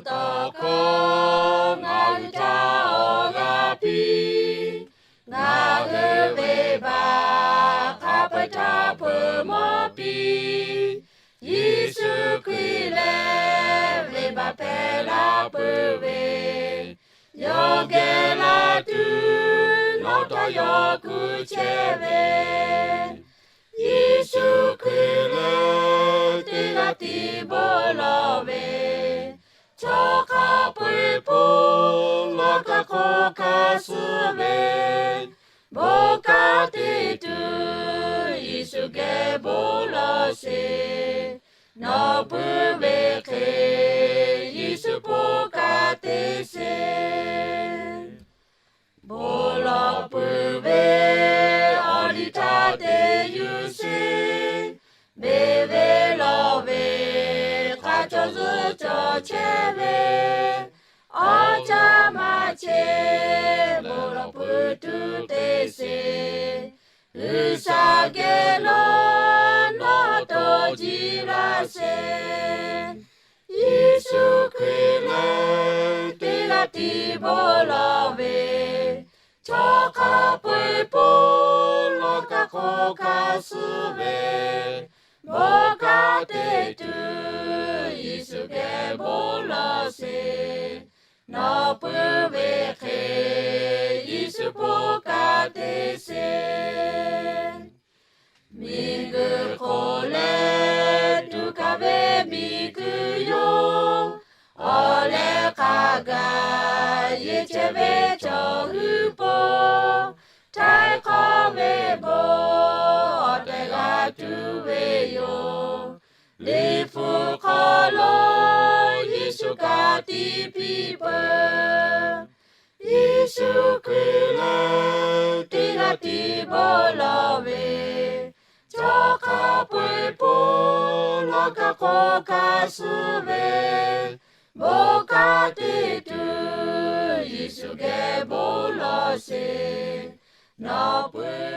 Tawˇ hkawˇ ngaˬ hui htaꞈ awˬ g'a piˇ. Ngaˬ hui venˇbaˆ hk'a peu-eˬ htaꞈ hpeuꞈ maˇ piˇ. Yeˍsuˆ Hkriꞈ lehˬ venˇbaˆ hpehꞈ la peuˬ ve, yawˇ geh la tuˬ nawˬ htawˇ yawˇ kuˬ chehˇ ve, Yeˍsuˆ Hkriꞈ lehˬ teˇ g'aˇ tiˉ bon lawˬ ve, chaw hk'a peu-eˬ hpu lawˇ kaꞈ hk'oˆ hkanˇ suh ve, bon kanˉ te tuˬ Yeˍsuˆ geh bon lawˬ sheˍ. Nawˬ puiˉ ve hk'e Yeˍsuˆ bon kanˉ te sheˍ. Bon lawˬ peuˬ ve awˬ liˇ htaˇ te yuˬ sheˍ. Beˬ ve lawˬ ve hk'a cawˬ zuhˆ cawˬ chehˇ ve, awˬ caˇ maˇ chehˇ bon lawˬ peuˬ tuˬ te sheˍ. G'uiˬsha geh lo nawˬ to jiˇ laˇ sheˍ. Yeˍsuˆ Hkriꞈ lehˬ teˇ g'aˇ tiˉ bon lawˬ ve, chaw hk'a peu-eˬ hpu lawˇ kaꞈ hk'oˆ hkanˇ suh ve, bon kanˉ te tuˬ Yeˍsuˆ geh bon lawˬ sheˍ. Nawˬ puiˉ ve hk'e Yeˍsuˆ bon kanˉ te sheˍ. Miˬguiˬ hk'oˆ leh tuꞈ kaˍ ve miˬguiˬ yoˬ. Awˬ leh hk'a gaˬ yeˬ chehˇ ve chaw hui po, htaiˍ hk'awꞈ ve bon awˬ tehˬ g'a tuˬ ve yoˬ. Liꞈ hpu hk'aw lo Yeˍsuˆ ka tiꞈ piˇ peuˬ. Yeˍsuˆ Hkriꞈ lehˬ teˇ g'aˇ tiˉ bon lawˬ ve, chaw hk'a peu-eˬ hpu lawˇ kaꞈ hk'oˆ hkanˇ suh ve, bon kanˉ te tuˬ Yeˍsuˆ geh bon lawˬ sheˍ. Nawˬ puiˉ